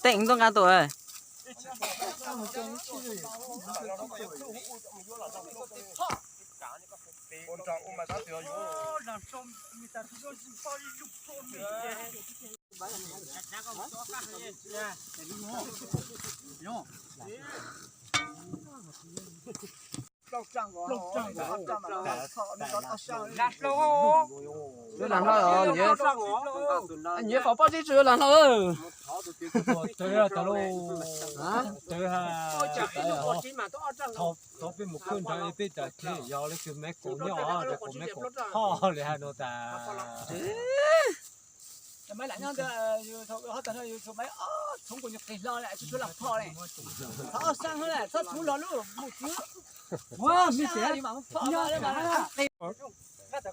Teem tuaj nqa tus. Nyiav qhov pob zeb tsis lam hlau. Thov peb mus khwb nrad peb tas ces yog leej twg me kaus nyob rau kuv me kaus phoj li hais no tas.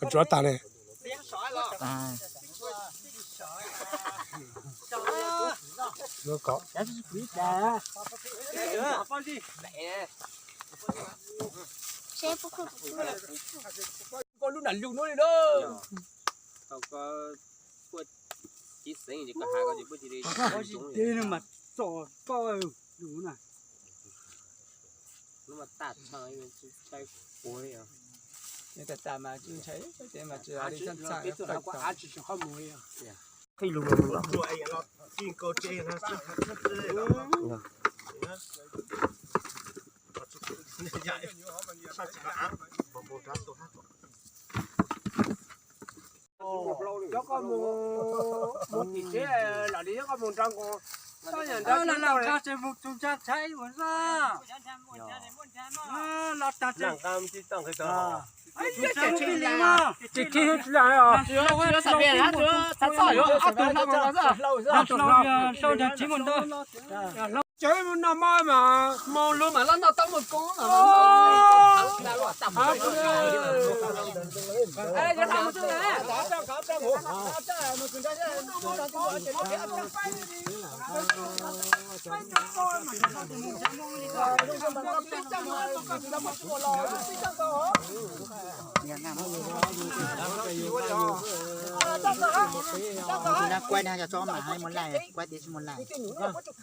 Tsuav tas ne. Koj lub nram lus no li na. Cov koj mus tim tsev los li cov koj mus nrog nkaus. Lam nqa tsev mus tus ntsa tshaiv mus na. Los tag tsev. Tsis khib tsis lam os. Sau nrag tsev mus ntag. Cov mus noj mov mas hmo lug mas loj noj tau mus koob.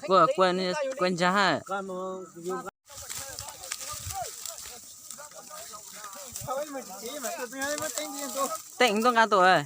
Kuaj, kuaj ntsa hab. Teem tuaj nqa tus.